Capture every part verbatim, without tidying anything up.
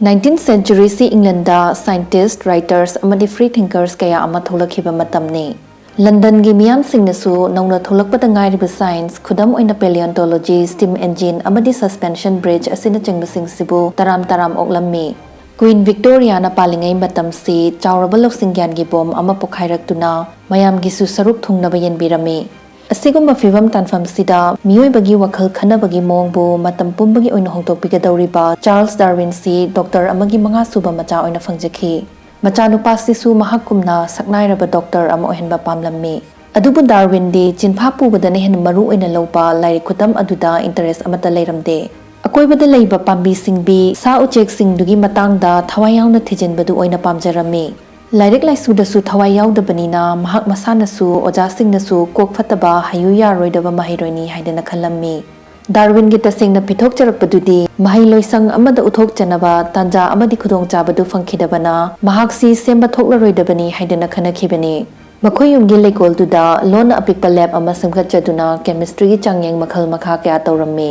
Nineteenth century ꯁꯤ England scientist, writers ꯑꯃꯗꯤ free thinkers ꯀꯌꯥ ꯑꯃ ꯊꯣꯛꯂꯛꯈꯤꯕ ꯃꯇꯝꯅꯤ꯫ ꯂꯟꯗꯟꯒꯤ ꯃꯤꯌꯥꯝꯁꯤꯡꯅꯁꯨ ꯅꯧꯅ ꯊꯣꯛꯂꯛꯄꯗ ꯉꯥꯏꯔꯤꯕ science, ꯈꯨꯗꯝ ꯑꯣꯏꯅ paleontology, steam engine ꯑꯃꯗꯤ suspension bridge ꯑꯁꯤꯅꯆꯤꯡꯕꯁꯤꯡꯁꯤꯕꯨ ꯇꯔꯥꯝ ꯇꯔꯥꯝ ꯑꯣꯛꯂꯝꯃꯤ꯫ Queen Victoriaꯅ ꯄꯥꯜꯂꯤꯉꯩ ꯃꯇꯝꯁꯤ ꯆꯥꯎꯔꯕ ꯂꯧꯁꯤꯡ ꯒ꯭ꯌꯥꯟꯒꯤ bomb ꯑꯃ ꯄꯣꯈꯥꯏꯔꯛꯇꯨꯅ ꯃꯌꯥꯝꯒꯤꯁꯨ ꯁꯔꯨꯛ ꯊꯨꯡꯅꯕ ꯌꯦꯟꯕꯤꯔꯝꯃꯤ꯫ ꯑꯁꯤꯒꯨꯝꯕ ꯐꯤꯚꯝ ꯇꯥꯟꯐꯝꯁꯤꯗ ꯃꯤꯑꯣꯏꯕꯒꯤ ꯋꯥꯈꯜ ꯈꯟꯅꯕꯒꯤ ꯃꯑꯣꯡꯕꯨ ꯃꯇꯝ ꯄꯨꯝꯕꯒꯤ ꯑꯣꯏꯅ ꯍꯣꯡꯗꯣꯛꯄꯤꯒꯗꯧꯔꯤꯕ ꯆꯥꯔꯜꯁ ꯗꯥꯔꯋꯤꯟꯁꯤ ꯗꯣꯛꯇꯔ ꯑꯃꯒꯤ ꯃꯉꯥꯁꯨꯕ ꯃꯆꯥ ꯑꯣꯏꯅ ꯐꯪꯖꯈꯤ꯫ ꯃꯆꯥꯅꯨꯄꯥꯁꯤꯁꯨ ꯃꯍꯥꯛꯀꯨꯝꯅ ꯁꯛꯅꯥꯏꯔꯕ ꯗꯣꯛꯇꯔ ꯑꯃ ꯑꯣꯏꯍꯟꯕ ꯄꯥꯝꯂꯝꯃꯤ꯫ ꯑꯗꯨꯕꯨ ꯗꯥꯔꯋꯤꯟꯗꯤ ꯆꯤꯟꯐꯥ ꯄꯨꯕꯗꯅ ꯍꯦꯟꯅ ꯃꯔꯨ ꯑꯣꯏꯅ ꯂꯧꯕ ꯂꯥꯏꯔꯤꯛ ꯈꯨꯇꯝ ꯑꯗꯨꯗ interest ꯑꯃꯠꯇ ꯂꯩꯔꯝꯗꯦ꯫ ꯑꯀꯣꯏꯕꯗ ꯂꯩꯕ ꯄꯥꯝꯕꯤ ꯁꯤꯡꯕꯤ, ꯁꯥ ꯎꯆꯦꯛꯁꯤꯡꯗꯨꯒꯤ ꯃꯇꯥꯡꯗ ꯊꯋꯥꯏ ꯌꯥꯎꯅ ꯊꯤꯖꯤꯟꯕꯗꯨ ꯑꯣꯏꯅ ꯄꯥꯝꯖꯔꯝꯃꯤ꯫ ꯂꯥꯏꯔꯤꯛ ꯂꯥꯏꯁꯨꯗꯁꯨ ꯊꯋꯥꯏ ꯌꯥꯎꯗꯕꯅꯤꯅ ꯃꯍꯥꯛ ꯃꯁꯥꯅꯁꯨ ꯑꯣꯖꯥꯁꯤꯡꯅꯁꯨ ꯀꯣꯛ ꯐꯠꯇꯕ, ꯍꯩꯌꯨ ꯌꯥꯔꯣꯏꯗꯕ ꯃꯍꯩꯔꯣꯏꯅꯤ ꯍꯥꯏꯗꯅ ꯈꯜꯂꯝꯃꯤ꯫ ꯗꯥꯔꯋꯤꯟꯒꯤ ꯇꯁꯦꯡꯅ ꯄꯤꯊꯣꯛꯆꯔꯛꯄꯗꯨꯗꯤ ꯃꯍꯩ ꯂꯣꯏꯁꯪ ꯑꯃꯗ ꯎꯠꯊꯣꯛꯆꯅꯕ ꯇꯥꯟꯖꯥ ꯑꯃꯗꯤ ꯈꯨꯗꯣꯡꯆꯥꯕꯗꯨ ꯐꯪꯈꯤꯗꯕꯅ ꯃꯍꯥꯛꯁꯤ ꯁꯦꯝꯕ ꯊꯣꯛꯂꯔꯣꯏꯗꯕꯅꯤ ꯍꯥꯏꯗꯅ ꯈꯟꯅꯈꯤꯕꯅꯤ꯫ ꯃꯈꯣꯏ ꯌꯨꯝꯒꯤ ꯂꯩꯀꯣꯜꯗꯨꯗ ꯂꯣꯟꯅ ꯑꯄꯤꯛꯄ lab ꯑꯃ ꯁꯦꯝꯒꯠꯆꯗꯨꯅ chemistryꯒꯤ ꯆꯥꯡꯌꯦꯡ ꯃꯈꯜ ꯃꯈꯥ ꯀꯌꯥ ꯇꯧꯔꯝꯃꯤ꯫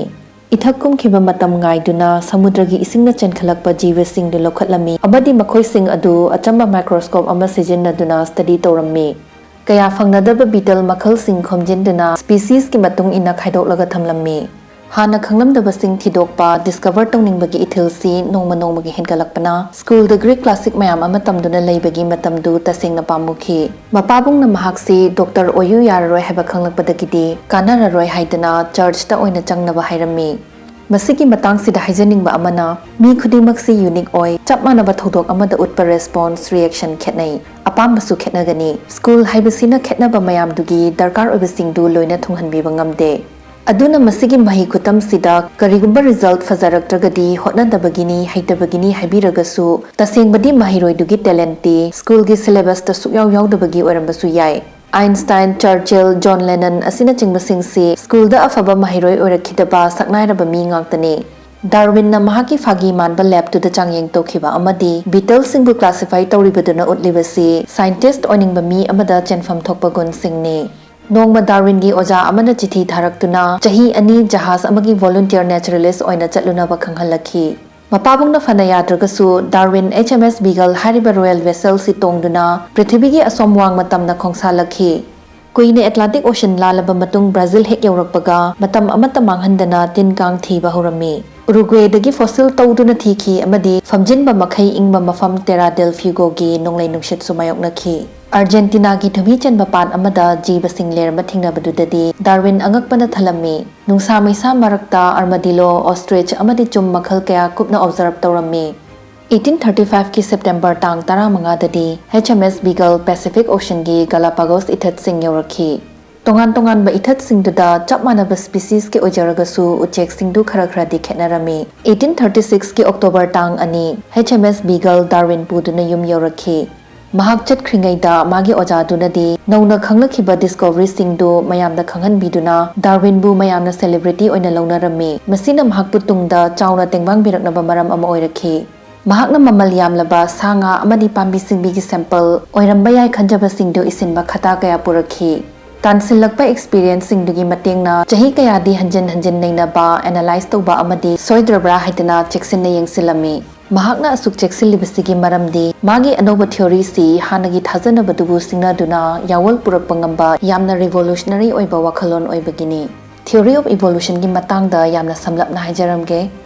ꯏꯊꯛ ꯀꯨꯝꯈꯤꯕ ꯃꯇꯝ ꯉꯥꯏꯗꯨꯅ ꯁꯃꯨꯗ꯭ꯔꯒꯤ ꯏꯁꯤꯡꯅ ꯆꯦꯟꯈꯠꯂꯛꯄ ꯖꯤꯕꯁꯤꯡꯗꯨ ꯂꯧꯈꯠꯂꯝꯃꯤ ꯑꯃꯗꯤ ꯃꯈꯣꯏꯁꯤꯡ ꯑꯗꯨ ꯑꯆꯝꯕ microscope ꯑꯃ ꯁꯤꯖꯤꯟꯅꯗꯨꯅ study ꯇꯧꯔꯝꯃꯤ꯫ ꯀꯌꯥ ꯐꯪꯅꯗꯕ beetle ꯃꯈꯜꯁꯤꯡ ꯈꯣꯝꯖꯤꯟꯗꯨꯅ speciesꯀꯤ ꯃꯇꯨꯡ ꯏꯟꯅ ꯈꯥꯏꯗꯣꯛꯂꯒ ꯊꯝꯂꯝꯃꯤ꯫ ꯍꯥꯟꯅ ꯈꯪꯂꯝꯗꯕꯁꯤꯡ ꯊꯤꯗꯣꯛꯄ, discover ꯇꯧꯅꯤꯡꯕꯒꯤ ꯏꯊꯤꯜꯁꯤ ꯅꯣꯡꯃ ꯅꯣꯡꯃꯒꯤ ꯍꯦꯟꯒꯠꯂꯛꯄꯅ schoolꯗ Greek classic ꯃꯌꯥꯝ ꯑꯃ ꯇꯝꯗꯨꯅ ꯂꯩꯕꯒꯤ ꯃꯇꯝꯗꯨ ꯇꯁꯦꯡꯅ ꯄꯥꯝꯃꯨꯈꯤ꯫ ꯃꯄꯥꯕꯨꯡꯅ ꯃꯍꯥꯛꯁꯤ ꯗꯣꯛꯇꯔ ꯑꯣꯏꯌꯨ ꯌꯥꯔꯔꯣꯏ ꯍꯥꯏꯕ ꯈꯪꯂꯛꯄꯗꯒꯤꯗꯤ ꯀꯥꯟꯅꯔꯔꯣꯏ ꯍꯥꯏꯗꯅ churchꯇ ꯑꯣꯏꯅ ꯆꯪꯅꯕ ꯍꯥꯏꯔꯝꯃꯤ꯫ ꯃꯁꯤꯒꯤ ꯃꯇꯥꯡꯁꯤꯗ ꯍꯥꯏꯖꯅꯤꯡꯕ ꯑꯃꯅ, ꯃꯤ ꯈꯨꯗꯤꯡꯃꯛꯁꯤ unique ꯑꯣꯏ, ꯆꯞ ꯃꯥꯟꯅꯕ ꯊꯧꯗꯣꯛ ꯑꯃꯗ ꯎꯠꯄ response, reaction ꯈꯦꯠꯅꯩ, ꯑꯄꯥꯝꯕꯁꯨ ꯈꯦꯠꯅꯒꯅꯤ꯫ School ꯍꯥꯏꯕꯁꯤꯅ ꯈꯦꯠꯅꯕ ꯃꯌꯥꯝꯗꯨꯒꯤ ꯗꯔꯀꯥꯔ ꯑꯣꯏꯕꯁꯤꯡꯗꯨ ꯂꯣꯏꯅ ꯊꯨꯡꯍꯟꯕꯤꯕ ꯉꯝꯗꯦ꯫ ꯑꯗꯨꯅ ꯃꯁꯤꯒꯤ ꯃꯍꯩ ꯈꯨꯇꯝꯁꯤꯗ ꯀꯔꯤꯒꯨꯝꯕ result ꯐꯖꯔꯛꯇ꯭ꯔꯒꯗꯤ ꯍꯣꯠꯅꯗꯕꯒꯤꯅꯤ, ꯍꯩꯇꯕꯒꯤꯅꯤ ꯍꯥꯏꯕꯤꯔꯒꯁꯨ, ꯇꯁꯦꯡꯕꯗꯤ ꯃꯍꯩꯔꯣꯏꯗꯨꯒꯤ talentꯇꯤ schoolꯒꯤ syllabusꯇ ꯁꯨꯛꯌꯥꯎ ꯌꯥꯎꯗꯕꯒꯤ ꯑꯣꯏꯔꯝꯕꯁꯨ ꯌꯥꯏ꯫ Einstein, Churchill, John Lennon ꯑꯁꯤꯅꯆꯤꯡꯕꯁꯤꯡꯁꯤ schoolꯗ ꯑꯐꯕ ꯃꯍꯩꯔꯣꯏ ꯑꯣꯏꯔꯛꯈꯤꯗꯕ ꯁꯛꯅꯥꯏꯔꯕ ꯃꯤ ꯉꯥꯛꯇꯅꯤ꯫ ꯗꯥꯔꯋꯤꯟꯅ ꯃꯍꯥꯛꯀꯤ ꯐꯥꯒꯤ ꯃꯥꯟꯕ labꯇꯨꯗ ꯆꯥꯡꯌꯦꯡ ꯇꯧꯈꯤꯕ ꯑꯃꯗꯤ beetleꯁꯤꯡꯕꯨ classify ꯇꯧꯔꯤꯕꯗꯨꯅ ꯎꯠꯂꯤꯕꯁꯤ scientist ꯑꯣꯏꯅꯤꯡꯕ ꯃꯤ ꯑꯃꯗ ꯆꯦꯟꯐꯝ ꯊꯣꯛꯄ ꯒꯨꯟꯁꯤꯡꯅꯤ꯫ ꯅꯣꯡꯃ ꯗꯥꯔꯋꯤꯟꯒꯤ ꯑꯣꯖꯥ ꯑꯃꯅ ꯆꯤꯊꯤ ꯊꯥꯔꯛꯇꯨꯅ ꯆꯍꯤ ꯑꯅꯤ ꯖꯍꯥꯖ ꯑꯃꯒꯤ volunteer naturalist ꯑꯣꯏꯅ ꯆꯠꯂꯨꯅꯕ ꯈꯪꯍꯜꯂꯛꯈꯤ꯫ ꯃꯄꯥꯕꯨꯡꯅ ꯐꯅ ꯌꯥꯗ꯭ꯔꯒꯁꯨ, Darwin H M S Beagle ꯍꯥꯏꯔꯤꯕ royal vessel ꯁꯤ ꯇꯣꯡꯗꯨꯅ ꯄ꯭ꯔꯤꯊꯤꯕꯤꯒꯤ ꯑꯁꯣꯝ ꯋꯥꯡꯃ ꯇꯝꯅ ꯈꯣꯡꯁꯥꯜꯂꯛꯈꯤ꯫ ꯀꯨꯏꯅ Atlantic Ocean ꯂꯥꯜꯂꯕ ꯃꯇꯨꯡ, ꯕ꯭ꯔꯥꯖꯤꯜ ꯍꯦꯛ ꯌꯧꯔꯛꯄꯒ, ꯃꯇꯝ ꯑꯃꯠꯇ ꯃꯥꯡꯍꯟꯗꯅ ꯇꯤꯟ ꯀꯥꯡ ꯊꯤꯕ ꯍꯧꯔꯝꯃꯤ꯫ ꯎꯔꯨꯒ꯭ꯋꯦꯗꯒꯤ fossil ꯇꯧꯗꯨꯅ ꯊꯤꯈꯤ ꯑꯃꯗꯤ ꯐꯝꯖꯤꯟꯕ ꯃꯈꯩ ꯏꯪꯕ ꯃꯐꯝ Terra del Fuegoꯒꯤ ꯅꯣꯡꯂꯩ ꯅꯨꯡꯁꯤꯠꯁꯨ ꯃꯥꯌꯣꯛꯅꯈꯤ꯫ ꯑꯥꯔꯖꯦꯟꯇꯤꯅꯥꯒꯤ ꯊꯨꯝꯍꯤ ꯆꯦꯟꯕ ꯄꯥꯠ ꯑꯃꯗ ꯖꯤꯕꯁꯤꯡ ꯂꯩꯔꯝꯕ ꯊꯦꯡꯅꯕꯗꯨꯗꯗꯤ ꯗꯥꯔꯋꯤꯟ ꯑꯉꯛꯄꯅ ꯊꯜꯂꯝꯃꯤ꯫ ꯅꯨꯡꯁꯥ ꯃꯩꯁꯥ ꯃꯔꯛꯇ armadillo, ostrich ꯑꯃꯗꯤ ꯆꯨꯝ ꯃꯈꯜ ꯀꯌꯥ ꯀꯨꯞꯅ observe ꯇꯧꯔꯝꯃꯤ꯫ Eighteen thirty fiveꯀꯤ September ꯇꯥꯡ ꯇꯔꯥꯃꯉꯥꯗꯗꯤ H M S Beagle Pacific Oceanꯒꯤ Galapagos ꯏꯊꯠꯁꯤꯡ ꯌꯧꯔꯛꯈꯤ꯫ ꯇꯣꯉꯥꯟ ꯇꯣꯉꯥꯟꯕ ꯏꯊꯠꯁꯤꯡꯗꯨꯗ ꯆꯞ ꯃꯥꯟꯅꯕ speciesꯀꯤ ꯑꯣꯏꯖꯔꯒꯁꯨ, ꯎꯆꯦꯛꯁꯤꯡꯗꯨ ꯈꯔ ꯈꯔꯗꯤ ꯈꯦꯠꯅꯔꯝꯃꯤ꯫ Eighteen thirty sixꯀꯤ October ꯇꯥꯡ ꯑꯅꯤ, H M S Beagle Darwin ꯄꯨꯗꯨꯅ ꯌꯨꯝ ꯌꯧꯔꯛꯈꯤ꯫ ꯃꯍꯥꯛ ꯆꯠꯈ꯭ꯔꯤꯉꯩꯗ ꯃꯥꯒꯤ ꯑꯣꯖꯥꯗꯨꯅꯗꯤ ꯅꯧꯅ ꯈꯪꯂꯛꯈꯤꯕ discoveryꯁꯤꯡꯗꯨ ꯃꯌꯥꯝꯗ ꯈꯪꯍꯟꯕꯤꯗꯨꯅ ꯗꯥꯔꯋꯤꯟꯕꯨ ꯃꯌꯥꯝꯅ celebrity ꯑꯣꯏꯅ ꯂꯧꯅꯔꯝꯃꯤ꯫ ꯃꯁꯤꯅ ꯃꯍꯥꯛꯄꯨ ꯇꯨꯡꯗ ꯆꯥꯎꯅ ꯇꯦꯡꯕꯥꯡꯕꯤꯔꯛꯅꯕ ꯃꯔꯝ ꯑꯃ ꯑꯣꯏꯔꯛꯈꯤ꯫ ꯃꯍꯥꯛꯅ ꯃꯃꯜ ꯌꯥꯝꯂꯕ ꯁꯥ ꯉꯥ ꯑꯃꯗꯤ ꯄꯥꯝꯕꯤ ꯁꯤꯡꯕꯤꯒꯤ sample ꯑꯣꯏꯔꯝꯕ ꯌꯥꯏ ꯈꯟꯖꯕꯁꯤꯡꯗꯨ ꯏꯁꯤꯟꯕ ꯈꯇꯥ ꯀꯌꯥ ꯄꯨꯔꯛꯈꯤ꯫ ꯇꯥꯟꯁꯤꯜꯂꯛꯄ experienceꯁꯤꯡꯗꯨꯒꯤ ꯃꯇꯦꯡꯅ ꯆꯍꯤ ꯀꯌꯥꯗꯤ ꯍꯟꯖꯤꯟ ꯍꯟꯖꯤꯟ ꯅꯩꯅꯕ, analyse ꯇꯧꯕ ꯑꯃꯗꯤ ꯁꯣꯏꯗ꯭ꯔꯕ꯭ꯔꯥ ꯍꯥꯏꯗꯅ ꯆꯦꯛꯁꯤꯟꯅ ꯌꯦꯡꯁꯤꯜꯂꯝꯃꯤ꯫ ꯃꯍꯥꯛꯅ ꯑꯁꯨꯛ ꯆꯦꯛꯁꯤꯜꯂꯤꯕꯁꯤꯒꯤ ꯃꯔꯝꯗꯤ ꯃꯥꯒꯤ ꯑꯅꯧꯕ theoryꯁꯤ ꯍꯥꯟꯅꯒꯤ ꯊꯥꯖꯅꯕꯗꯨꯕꯨ ꯁꯤꯡꯅꯗꯨꯅ ꯌꯥꯑꯣꯜ ꯄꯨꯔꯛꯄ ꯉꯝꯕ ꯌꯥꯝꯅ revolutionary ꯑꯣꯏꯕ ꯋꯥꯈꯜꯂꯣꯟ ꯑꯣꯏꯕꯒꯤꯅꯤ꯫ Theory of evolutionꯒꯤ ꯃꯇꯥꯡꯗ ꯌꯥꯝꯅ ꯁꯝꯂꯞꯅ ꯍꯥꯏꯖꯔꯝꯒꯦ꯫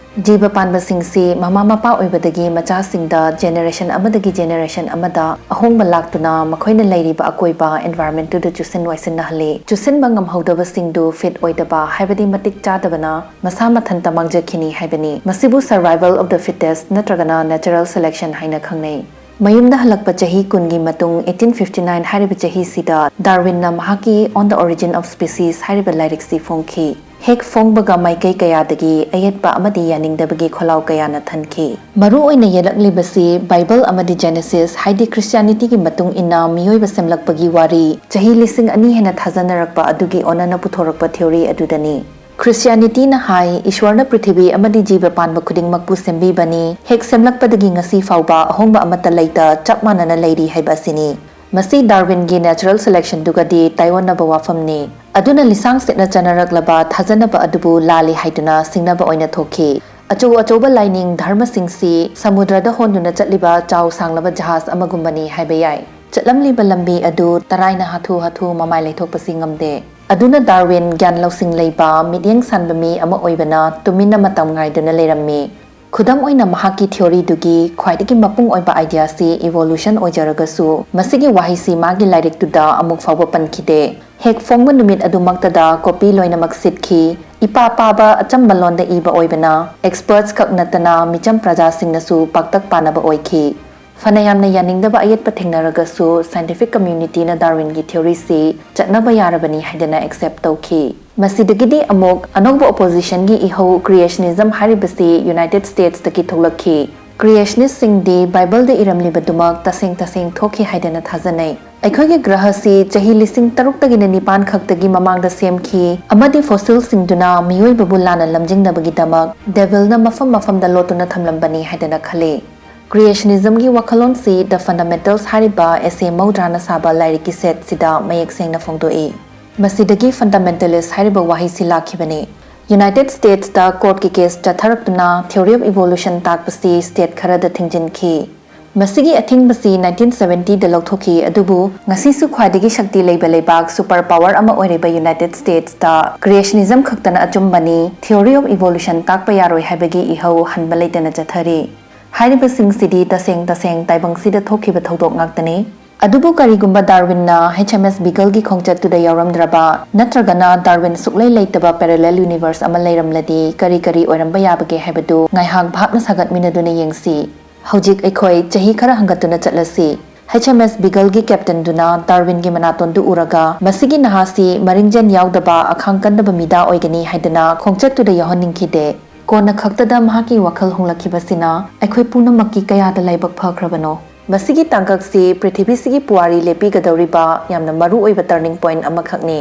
ꯖꯤꯕ ꯄꯥꯟꯕꯁꯤꯡꯁꯤ ꯃꯃꯥ ꯃꯄꯥ ꯑꯣꯏꯕꯗꯒꯤ ꯃꯆꯥꯁꯤꯡꯗ generation ꯑꯃꯗꯒꯤ generation ꯑꯃꯗ ꯑꯍꯣꯡꯕ ꯂꯥꯛꯇꯨꯅ ꯃꯈꯣꯏꯅ ꯂꯩꯔꯤꯕ ꯑꯀꯣꯏꯕ environmentꯇꯨꯗ ꯆꯨꯁꯤꯟ ꯋꯥꯏꯁꯤꯟꯅꯍꯜꯂꯤ꯫ ꯆꯨꯁꯤꯟꯕ ꯉꯝꯍꯧꯗꯕꯁꯤꯡꯗꯨ fit ꯑꯣꯏꯗꯕ, ꯍꯥꯏꯕꯗꯤ ꯃꯇꯤꯛ ꯆꯥꯗꯕꯅ ꯃꯁꯥ ꯃꯊꯟꯇ ꯃꯥꯡꯖꯈꯤꯅꯤ ꯍꯥꯏꯕꯅꯤ꯫ ꯃꯁꯤꯕꯨ survival of the fittest ꯅꯠꯇ꯭ꯔꯒꯅ natural selection ꯍꯥꯏꯅ ꯈꯪꯅꯩ꯫ ꯃꯌꯨꯝꯗ ꯍꯜꯂꯛꯄ ꯆꯍꯤ ꯀꯨꯟꯒꯤ ꯃꯇꯨꯡ, eighteen fifty nine ꯍꯥꯏꯔꯤꯕ ꯆꯍꯤꯁꯤꯗ ꯗꯥꯔꯋꯤꯟꯅ ꯃꯍꯥꯛꯀꯤ On the Origin of Species ꯍꯥꯏꯔꯤꯕ ꯂꯥꯏꯔꯤꯛꯁꯤ ꯐꯣꯡꯈꯤ꯫ ꯍꯦꯛ ꯐꯣꯡꯕꯒ ꯃꯥꯏꯀꯩ ꯀꯌꯥꯗꯒꯤ ꯑꯌꯦꯠꯄ ꯑꯃꯗꯤ ꯌꯥꯅꯤꯡꯗꯕꯒꯤ ꯈꯣꯜꯂꯥꯎ ꯀꯌꯥꯅ ꯊꯟꯈꯤ꯫ ꯃꯔꯨ ꯑꯣꯏꯅ ꯌꯦꯜꯂꯛꯂꯤꯕꯁꯤ Bible ꯑꯃꯗꯤ Genesis, ꯍꯥꯏꯗꯤ Christianityꯒꯤ ꯃꯇꯨꯡ ꯏꯟꯅ ꯃꯤꯑꯣꯏꯕ ꯁꯦꯝꯂꯛꯄꯒꯤ ꯋꯥꯔꯤ, ꯆꯍꯤ ꯂꯤꯁꯤꯡ ꯑꯅꯤ ꯍꯦꯟꯅ ꯊꯥꯖꯅꯔꯛꯄ ꯑꯗꯨꯒꯤ ꯑꯣꯟꯅꯅ ꯄꯨꯊꯣꯔꯛꯄ theory ꯑꯗꯨꯗꯅꯤ꯫ Christianityꯅ ꯍꯥꯏ, ꯏꯁ꯭ꯋꯔꯅ ꯄ꯭ꯔꯤꯊꯤꯕꯤ ꯑꯃꯗꯤ ꯖꯤꯕ ꯄꯥꯟꯕ ꯈꯨꯗꯤꯡꯃꯛꯄꯨ ꯁꯦꯝꯕꯤꯕꯅꯤ, ꯍꯦꯛ ꯁꯦꯝꯂꯛꯄꯗꯒꯤ ꯉꯁꯤ ꯐꯥꯎꯕ ꯑꯍꯣꯡꯕ ꯑꯃꯠꯇ ꯂꯩꯇ, ꯆꯞ ꯃꯥꯟꯅꯅ ꯂꯩꯔꯤ ꯍꯥꯏꯕ ꯑꯁꯤꯅꯤ꯫ ꯃꯁꯤ ꯗꯥꯔꯋꯤꯟꯒꯤ natural selectionꯗꯨꯒꯗꯤ ꯇꯥꯏꯑꯣꯟꯅꯕ ꯋꯥꯐꯝꯅꯤ꯫ ꯑꯗꯨꯅ ꯂꯤꯁꯥꯡ ꯁꯤꯠꯅ ꯆꯠꯅꯔꯛꯂꯕ ꯊꯥꯖꯅꯕ ꯑꯗꯨꯕꯨ ꯂꯥꯜꯂꯤ ꯍꯥꯏꯗꯨꯅ ꯁꯤꯡꯅꯕ ꯑꯣꯏꯅ ꯊꯣꯛꯈꯤ꯫ ꯑꯆꯧ ꯑꯆꯧꯕ ꯂꯥꯏꯅꯤꯡ ꯙꯔꯃꯁꯤꯡꯁꯤ ꯁꯃꯨꯗ꯭ꯔꯗ ꯍꯣꯟꯗꯨꯅ ꯆꯠꯂꯤꯕ ꯆꯥꯎ ꯁꯥꯡꯂꯕ ꯖꯍꯥꯖ ꯑꯃꯒꯨꯝꯕꯅꯤ ꯍꯥꯏꯕ ꯌꯥꯏ꯫ ꯆꯠꯂꯝꯂꯤꯕ ꯂꯝꯕꯤ ꯑꯗꯨ ꯇꯔꯥꯏꯅ ꯍꯥꯊꯨ ꯍꯥꯊꯨ ꯃꯃꯥꯏ ꯂꯩꯊꯣꯛꯄꯁꯤ ꯉꯝꯗꯦ꯫ ꯑꯗꯨꯅ ꯗꯥꯔꯋꯤꯟ ꯒ꯭ꯌꯥꯟ ꯂꯧꯁꯤꯡ ꯂꯩꯕ, ꯃꯤꯠꯌꯦꯡ ꯁꯥꯟꯕ ꯃꯤ ꯑꯃ ꯑꯣꯏꯕꯅ ꯇꯨꯃꯤꯟꯅ ꯃꯇꯝ ꯉꯥꯏꯗꯨꯅ ꯂꯩꯔꯝꯃꯤ꯫ ꯈꯨꯗꯝ ꯑꯣꯏꯅ, ꯃꯍꯥꯛꯀꯤ ꯊꯤꯑꯣꯔꯤꯗꯨꯒꯤ ꯈ꯭ꯋꯥꯏꯗꯒꯤ ꯃꯄꯨꯡ ꯑꯣꯏꯕ ꯑꯥꯏꯗꯤꯌꯥꯁꯤ ꯏꯚꯣꯂꯨꯁꯟ ꯑꯣꯏꯖꯔꯒꯁꯨ, ꯃꯁꯤꯒꯤ ꯋꯥꯍꯩꯁꯤ ꯃꯥꯒꯤ ꯂꯥꯏꯔꯤꯛꯇꯨꯗ ꯑꯃꯨꯛ ꯐꯥꯎꯕ ꯄꯟꯈꯤꯗꯦ꯫ ꯍꯦꯛ ꯐꯣꯡꯕ ꯅꯨꯃꯤꯠ ꯑꯗꯨꯃꯛꯇꯗ ꯀꯣꯄꯤ ꯂꯣꯏꯅꯃꯛ ꯁꯤꯠꯈꯤ꯫ ꯏꯄꯥ ꯄꯥꯕ ꯑꯆꯝꯕ ꯂꯣꯟꯗ ꯏꯕ ꯑꯣꯏꯕꯅ ꯑꯦꯛꯁꯄꯔꯠꯁ ꯈꯛ ꯅꯠꯇꯅ ꯃꯤꯆꯝ ꯄ꯭ꯔꯖꯥꯁꯤꯡꯅꯁꯨ ꯄꯥꯛꯇꯛ ꯄꯥꯅꯕ ꯑꯣꯏꯈꯤ꯫ ꯐꯅ ꯌꯥꯝꯅ ꯌꯥꯅꯤꯡꯗꯕ ꯑꯌꯦꯠꯄ ꯊꯦꯡꯅꯔꯒꯁꯨ, ꯁꯥꯏꯟꯇꯤꯐꯤꯛ ꯀꯝꯃ꯭ꯌꯨꯅꯤꯇꯤꯅ ꯗꯥꯔꯋꯤꯟꯒꯤ ꯊꯤꯑꯣꯔꯤꯁꯤ ꯆꯠꯅꯕ ꯌꯥꯔꯕꯅꯤ ꯍꯥꯏꯗꯅ ꯑꯦꯛꯁꯦꯞ ꯇꯧꯈꯤ꯫ ꯃꯁꯤꯗꯒꯤꯗꯤ ꯑꯃꯨꯛ ꯑꯅꯧꯕ ꯑꯣꯄꯣꯖꯤꯁꯟꯒꯤ ꯏꯍꯧ ꯀ꯭ꯔꯤꯌꯦꯁꯅꯤꯖꯝ ꯍꯥꯏꯔꯤꯕꯁꯤ ꯌꯨꯅꯥꯏꯇꯦꯗ ꯁ꯭ꯇꯦꯠꯁꯇꯒꯤ ꯊꯣꯛꯂꯛꯈꯤ꯫ ꯀ꯭ꯔꯤꯌꯦꯁꯅꯤꯁꯁꯤꯡꯗꯤ ꯕꯥꯏꯕꯜꯗ ꯏꯔꯝꯂꯤꯕꯗꯨꯃꯛ ꯇꯁꯦꯡ ꯇꯁꯦꯡ ꯊꯣꯛꯈꯤ ꯍꯥꯏꯗꯅ ꯊꯥꯖꯅꯩ꯫ ꯑꯩꯈꯣꯏꯒꯤ ꯒ꯭ꯔꯍꯁꯤ ꯆꯍꯤ ꯂꯤꯁꯤꯡ ꯇꯔꯨꯛꯇꯒꯤꯅ ꯅꯤꯄꯥꯟ ꯈꯛꯇꯒꯤ ꯃꯃꯥꯡꯗ ꯁꯦꯝꯈꯤ ꯑꯃꯗꯤ ꯐꯣꯁꯤꯜꯁꯤꯡꯗꯨꯅ ꯃꯤꯑꯣꯏꯕꯕꯨ ꯂꯥꯟꯅ ꯂꯝꯖꯤꯡꯅꯕꯒꯤꯗꯃꯛ ꯗꯦꯚꯤꯜꯅ ꯃꯐꯝ ꯃꯐꯝꯗ ꯂꯣꯠꯇꯨꯅ ꯊꯝꯂꯝꯕꯅꯤ ꯍꯥꯏꯗꯅ ꯈꯜꯂꯤ꯫ ꯀ꯭ꯔꯤꯌꯦꯁꯅꯤꯖꯝꯒꯤ ꯋꯥꯈꯜꯂꯣꯟꯁꯤ ꯗ ꯐꯟꯗꯥꯃꯦꯟꯇꯜꯁ ꯍꯥꯏꯔꯤꯕ ꯑꯦꯁꯦ ꯃꯧꯗ꯭ꯔꯥꯅ ꯁꯥꯕ ꯂꯥꯏꯔꯤꯛꯀꯤ ꯁꯦꯠꯁꯤꯗ ꯃꯌꯦꯛ ꯁꯦꯡꯅ ꯐꯣꯡꯗꯣꯛꯏ꯫ ꯃꯁꯤꯗꯒꯤ ꯐꯟꯗꯥꯃꯦꯟꯇꯦꯂꯤꯁ ꯍꯥꯏꯔꯤꯕ ꯋꯥꯍꯩꯁꯤ ꯂꯥꯛꯈꯤꯕꯅꯤ꯫ ꯌꯨꯅꯥꯏꯇꯦꯗ ꯁ꯭ꯇꯦꯠꯁꯇ ꯀꯣꯔꯠꯀꯤ ꯀꯦꯁ ꯆꯠꯊꯔꯛꯇꯨꯅ ꯊꯤꯑꯣꯔꯤ ꯑꯣꯐ ꯏꯚꯣꯂꯨꯁꯟ ꯇꯥꯛꯄꯁꯤ ꯁ꯭ꯇꯦꯠ ꯈꯔꯗ ꯊꯤꯡꯖꯤꯟꯈꯤ꯫ ꯃꯁꯤꯒꯤ ꯑꯊꯤꯡꯕꯁꯤ ꯅꯥꯏꯟꯇꯤꯟ ꯁꯚꯦꯟꯇꯤꯗ ꯂꯧꯊꯣꯛꯈꯤ, ꯑꯗꯨꯕꯨ ꯉꯁꯤꯁꯨ ꯈ꯭ꯋꯥꯏꯗꯒꯤ ꯁꯛꯇꯤ ꯂꯩꯕ ꯂꯩꯕꯥꯛ, ꯁꯨꯄꯔ ꯄꯥꯋꯔ ꯑꯃ ꯑꯣꯏꯔꯤꯕ ꯌꯨꯅꯥꯏꯇꯦꯗ ꯁ꯭ꯇꯦꯠꯁꯇ ꯀ꯭ꯔꯤꯌꯦꯁꯅꯤꯖꯝ ꯈꯛꯇꯅ ꯑꯆꯨꯝꯕꯅꯤ, ꯊꯤꯑꯣꯔꯤ ꯑꯣꯐ ꯏꯚꯣꯂꯨꯁꯟ ꯇꯥꯛꯄ ꯌꯥꯔꯣꯏ ꯍꯥꯏꯕꯒꯤ ꯏꯍꯧ ꯍꯟꯕ ꯂꯩꯇꯅ ꯆꯠꯊꯔꯤ꯫ ꯍꯥꯏꯔꯤꯕꯁꯤꯡꯁꯤꯗꯤ ꯇꯁꯦꯡ ꯇꯁꯦꯡ ꯇꯥꯏꯕꯪꯁꯤꯗ ꯊꯣꯛꯈꯤꯕ ꯊꯧꯗꯣꯛ ꯉꯥꯛꯇꯅꯤ꯫ ꯑꯗꯨꯕꯨ ꯀꯔꯤꯒꯨꯝꯕ ꯗꯥꯔꯋꯤꯟꯅ ꯍꯩꯆ ꯑꯦꯝ ꯑꯦꯁ ꯕꯤꯒꯜꯒꯤ ꯈꯣꯡꯆꯠꯇꯨꯗ ꯌꯥꯎꯔꯝꯗ꯭ꯔꯕ, ꯅꯠꯇ꯭ꯔꯒꯅ ꯗꯥꯔꯋꯤꯟ ꯁꯨꯛꯂꯩ ꯂꯩꯇꯕ ꯄꯦꯔꯦꯂꯦꯜ ꯌꯨꯅꯤꯚꯔꯁ ꯑꯃ ꯂꯩꯔꯝꯂꯗꯤ ꯀꯔꯤ ꯀꯔꯤ ꯑꯣꯏꯔꯝꯕ ꯌꯥꯕꯒꯦ ꯍꯥꯏꯕꯗꯨ ꯉꯥꯏꯍꯥꯛ ꯚꯥꯞꯅ ꯁꯥꯒꯠꯃꯤꯟꯅꯗꯨꯅ ꯌꯦꯡꯁꯤ꯫ ꯍꯧꯖꯤꯛ ꯑꯩꯈꯣꯏ ꯆꯍꯤ ꯈꯔ ꯍꯪꯒꯠꯇꯨꯅ ꯆꯠꯂꯁꯤ꯫ ꯍꯩꯆ ꯑꯦꯝ ꯑꯦꯁ ꯕꯤꯒꯜꯒꯤ ꯀꯦꯞꯇꯦꯟꯗꯨꯅ ꯗꯥꯔꯋꯤꯟꯒꯤ ꯃꯅꯥꯇꯣꯟꯗꯨ ꯎꯔꯒ ꯃꯁꯤꯒꯤ ꯅꯍꯥꯁꯤ ꯃꯔꯤꯡꯖꯦꯟ ꯌꯥꯎꯗꯕ ꯑꯈꯥꯡ ꯀꯟꯗꯕ ꯃꯤꯗꯥ ꯑꯣꯏꯒꯅꯤ ꯍꯥꯏꯗꯅ ꯈꯣꯡꯆꯠꯇꯨꯗ ꯌꯥꯎꯍꯟꯅꯤꯡꯈꯤꯗꯦ꯫ ꯀꯣꯟꯅ ꯈꯛꯇꯗ ꯃꯍꯥꯛꯀꯤ ꯋꯥꯈꯜ ꯍꯣꯡꯂꯛꯈꯤꯕꯁꯤꯅ ꯑꯩꯈꯣꯏ ꯄꯨꯝꯅꯃꯛꯀꯤ ꯀꯌꯥꯗ ꯂꯥꯏꯕꯛ ꯐꯈ꯭ꯔꯕꯅꯣ꯫ ꯃꯁꯤꯒꯤ ꯇꯥꯡꯀꯛꯁꯤ ꯄ꯭ꯔꯤꯊꯤꯕꯤꯁꯤꯒꯤ ꯄꯨꯋꯥꯔꯤ ꯂꯦꯞꯄꯤꯒꯗꯧꯔꯤꯕ ꯌꯥꯝꯅ ꯃꯔꯨ ꯑꯣꯏꯕ ꯇꯔꯅꯤꯡ ꯄꯣꯏꯟꯠ ꯑꯃꯈꯛꯅꯤ꯫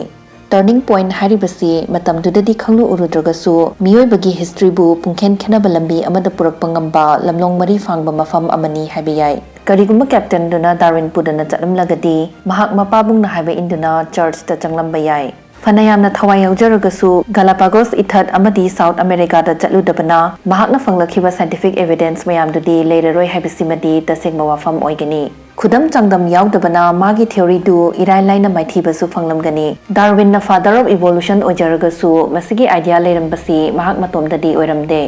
ꯇꯔꯅꯤꯡ ꯄꯣꯏꯟꯠ ꯍꯥꯏꯔꯤꯕꯁꯤ ꯃꯇꯝꯗꯨꯗꯗꯤ ꯈꯪꯂꯨ ꯎꯔꯨꯗ꯭ꯔꯒꯁꯨ ꯃꯤꯑꯣꯏꯕꯒꯤ ꯍꯤꯁꯇ꯭ꯔꯤꯕꯨ ꯄꯨꯡꯈꯦꯟ ꯈꯦꯟꯅꯕ ꯂꯝꯕꯤ ꯑꯃꯗ ꯄꯨꯔꯛꯄ ꯉꯝꯕ ꯂꯝꯂꯣꯡ ꯃꯔꯤ ꯐꯥꯡꯕ ꯃꯐꯝ ꯑꯃꯅꯤ ꯍꯥꯏꯕ ꯌꯥꯏ꯫ ꯀꯔꯤꯒꯨꯝꯕ ꯀꯦꯞꯇꯦꯟꯗꯨꯅ ꯗꯥꯔꯋꯤꯟ ꯄꯨꯗꯅ ꯆꯠꯂꯝꯂꯒꯗꯤ, ꯃꯍꯥꯛ ꯃꯄꯥꯕꯨꯡꯅ ꯍꯥꯏꯕ ꯏꯟꯗꯨꯅ ꯆꯔꯆꯇ ꯆꯪꯂꯝꯕ ꯌꯥꯏ꯫ ꯐꯅ ꯌꯥꯝꯅ ꯊꯋꯥꯏ ꯌꯥꯎꯖꯔꯒꯁꯨ, ꯒꯥꯂꯥꯄꯥꯒꯣꯁ ꯏꯊꯠ ꯑꯃꯗꯤ ꯁꯥꯎꯠ ꯑꯃꯦꯔꯤꯀꯥꯗ ꯆꯠꯂꯨꯗꯕꯅ, ꯃꯍꯥꯛꯅ ꯐꯪꯂꯛꯈꯤꯕ ꯁꯥꯏꯟꯇꯤꯐꯤꯛ ꯑꯦꯚꯤꯗꯦꯟꯁ ꯃꯌꯥꯝꯗꯨꯗꯤ ꯂꯩꯔꯔꯣꯏ ꯍꯥꯏꯕꯁꯤꯃꯗꯤ ꯇꯁꯦꯡꯕ ꯋꯥꯐꯝ ꯑꯣꯏꯒꯅꯤ꯫ ꯈꯨꯗꯝ ꯆꯥꯡꯗꯝ ꯌꯥꯎꯗꯕꯅ ꯃꯥꯒꯤ ꯊꯤꯑꯣꯔꯤꯗꯨ ꯏꯔꯥꯏ ꯂꯥꯏꯅ ꯃꯥꯏꯊꯤꯕꯁꯨ ꯐꯪꯂꯝꯒꯅꯤ꯫ ꯗꯥꯔꯋꯤꯟꯅ father of evolution ꯑꯣꯏꯖꯔꯒꯁꯨ, ꯃꯁꯤꯒꯤ ꯑꯥꯏꯗꯤꯌꯥ ꯂꯩꯔꯝꯕꯁꯤ ꯃꯍꯥꯛ ꯃꯇꯣꯝꯗꯗꯤ ꯑꯣꯏꯔꯝꯗꯦ꯫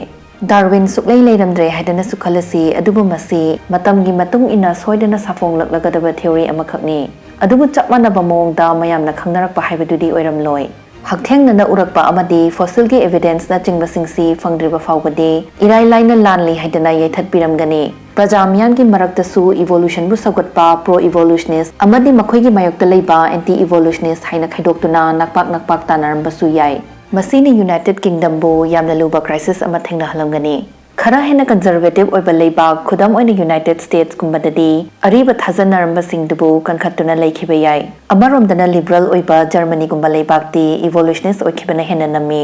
ꯗꯥꯔꯋꯤꯟ ꯁꯨꯛꯂꯩ ꯂꯩꯔꯝꯗ꯭ꯔꯦ ꯍꯥꯏꯗꯅꯁꯨ ꯈꯜꯂꯁꯤ, ꯑꯗꯨꯕꯨ ꯃꯁꯤ ꯃꯇꯝꯒꯤ ꯃꯇꯨꯡ ꯏꯟꯅ ꯁꯣꯏꯗꯅ ꯁꯥꯐꯣꯡꯂꯛꯂꯒꯗꯕ ꯊꯤꯑꯣꯔꯤ ꯑꯃꯈꯛꯅꯤ꯫ ꯑꯗꯨꯕꯨ ꯆꯞ ꯃꯥꯟꯅꯕ ꯃꯑꯣꯡꯗ ꯃꯌꯥꯝꯅ ꯈꯪꯅꯔꯛꯄ ꯍꯥꯏꯕꯗꯨꯗꯤ ꯑꯣꯏꯔꯝꯂꯣꯏ꯫ ꯍꯛꯊꯦꯡꯅꯅ ꯎꯔꯛꯄ ꯑꯃꯗꯤ ꯐꯣꯁꯤꯜꯒꯤ ꯑꯦꯚꯤꯗꯦꯟꯁꯅꯆꯤꯡꯕꯁꯤꯡꯁꯤ ꯐꯪꯗ꯭ꯔꯤꯕ ꯐꯥꯎꯕꯗꯤ ꯏꯔꯥꯏ ꯂꯥꯏꯅ ꯂꯥꯟꯂꯤ ꯍꯥꯏꯗꯅ ꯌꯩꯊꯠꯄꯤꯔꯝꯒꯅꯤ꯫ ꯄ꯭ꯔꯖꯥ ꯃꯤꯌꯥꯝꯒꯤ ꯃꯔꯛꯇꯁꯨ ꯏꯚꯣꯂꯨꯁꯟꯕꯨ ꯁꯧꯒꯠꯄ ꯄ꯭ꯔꯣ ꯏꯚꯣꯂꯨꯁꯅꯤꯁ ꯑꯃꯗꯤ ꯃꯈꯣꯏꯒꯤ ꯃꯥꯌꯣꯛꯇ ꯂꯩꯕ ꯑꯦꯟꯇꯤ ꯏꯚꯣꯂꯨꯁꯅꯤꯁ ꯍꯥꯏꯅ ꯈꯥꯏꯗꯣꯛꯇꯨꯅ ꯅꯛꯄꯥꯛ ꯅꯛꯄꯥꯛ ꯇꯥꯟꯅꯔꯝꯕꯁꯨ ꯌꯥꯏ꯫ ꯃꯁꯤꯅ ꯌꯨꯅꯥꯏꯇꯦꯗ ꯀꯤꯡꯗꯝꯕꯨ ꯌꯥꯝꯅ ꯂꯨꯕ ꯀ꯭ꯔꯥꯏꯁꯤꯁ ꯑꯃ ꯊꯦꯡꯅꯍꯜꯂꯝꯒꯅꯤ꯫ ꯈꯔ ꯍꯦꯟꯅ ꯀꯟꯖꯔꯕꯦꯇꯤꯕ ꯑꯣꯏꯕ ꯂꯩꯕꯥꯛ, ꯈꯨꯗꯝ ꯑꯣꯏꯅ ꯌꯨꯅꯥꯏꯇꯦꯗ ꯁ꯭ꯇꯦꯠꯁꯀꯨꯝꯕꯗꯗꯤ, ꯑꯔꯤꯕ ꯊꯥꯖꯅꯔꯝꯕꯁꯤꯡꯗꯨꯕꯨ ꯀꯟꯈꯠꯇꯨꯅ ꯂꯩꯈꯤꯕ ꯌꯥꯏ꯫ ꯑꯃꯔꯣꯝꯗꯅ ꯂꯤꯕꯔꯜ ꯑꯣꯏꯕ ꯖꯔꯃꯅꯤꯒꯨꯝꯕ ꯂꯩꯕꯥꯛꯇꯤ ꯏꯚꯣꯂꯨꯁꯅꯤꯁ ꯑꯣꯏꯈꯤꯕꯅ ꯍꯦꯟꯅ ꯅꯝꯃꯤ꯫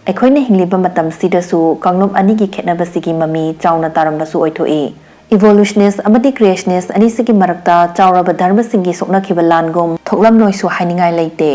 ꯑꯩꯈꯣꯏꯅ ꯍꯤꯡꯂꯤꯕ ꯃꯇꯝꯁꯤꯗꯁꯨ ꯀꯥꯡꯂꯨꯞ ꯑꯅꯤꯒꯤ ꯈꯦꯠꯅꯕꯁꯤꯒꯤ ꯃꯃꯤ ꯆꯥꯎꯅ ꯇꯥꯔꯝꯕꯁꯨ ꯑꯣꯏꯊꯣꯛꯏ꯫ ꯏꯚꯣꯂꯨꯁꯅꯤꯁ ꯑꯃꯗꯤ ꯀ꯭ꯔꯤꯌꯦꯁꯅꯤꯁ ꯑꯅꯤꯁꯤꯒꯤ ꯃꯔꯛꯇ ꯆꯥꯎꯔꯕ ꯙꯔꯃꯁꯤꯡꯒꯤ ꯁꯣꯛꯅꯈꯤꯕ ꯂꯥꯟꯒꯨꯝ ꯊꯣꯛꯂꯝꯂꯣꯏꯁꯨ ꯍꯥꯏꯅꯤꯡꯉꯥꯏ ꯂꯩꯇꯦ꯫